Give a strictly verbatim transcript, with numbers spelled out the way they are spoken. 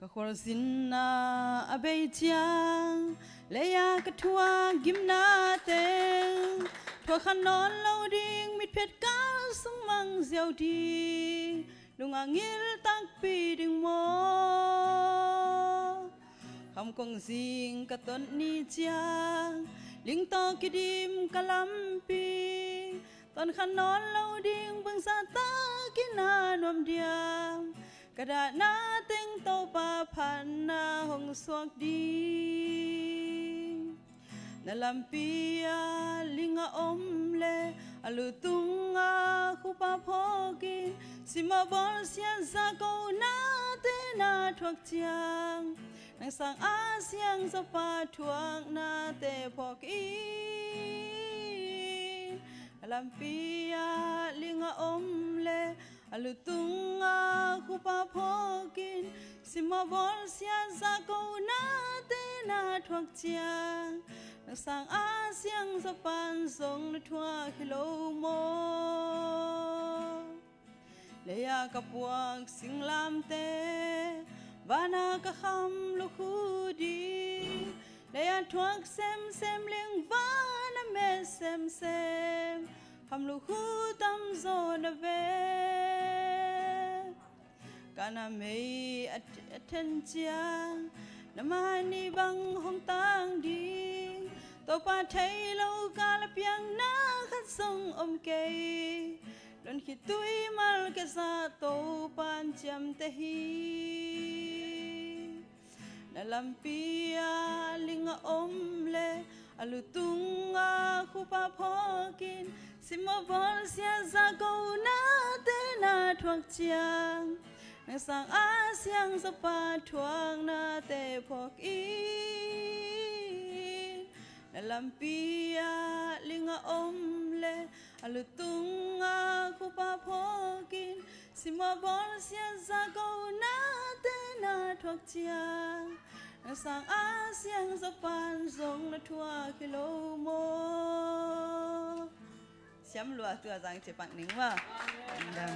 Ka khualzinna a bei ciang, lei-ah ka thuak gimna teng, thuak kha nawn lo ding, mitphiat kal sung mang ziau ding, nungah ngil takpi ding maw? Kham kong zing ka tot ni ciang, ling tawh kidim ka lampi, ton kha nawn lo ding, bangzah takin a nuam diam? Ka dahna teng Topa phatna hong suak ding. Na lampi ah ling a om leh, a lu tungah khupa phawk in, simmawh bawlsiat zakona te na thuak ciang, nang sang a siangzaw pa thuaknate phawk in. Na lampi ah ling a om leh, a lu tungah khupa phawk in, simmawh bawlsiat zakona te na thuak ciang, nang sang a siangzaw pa'n zong na thuak hi lo maw? Lei-ah ka puak singlamteh, vanah ka kham lukhu ding. Lei-ah thuak semsem leng, vanah met semsem, kham lukhu tamzaw na ve. Ka na mei a, a then ciang, na mai nih bang hong tang ding? Topa thei lo kal a piang, na khat zong om kei. Don khitui mal ka zah, Topa'n ciamteh hi. Na lampi ah ling a om leh, a lu tungah khupa phawk in, simmawh bawlsiat zakona te na thuak ciang, nang sang a siangzaw pa thuaknate phawk in. Na lampi ah ling a om leh, a lu tungah khupa phawk in, simmawh bawlsiat zakona te na thuak ciang, nang sang a siangzaw pa'n zong na thuak hi lo maw? Siam lua, tua zang ci pak ning maw. Amen.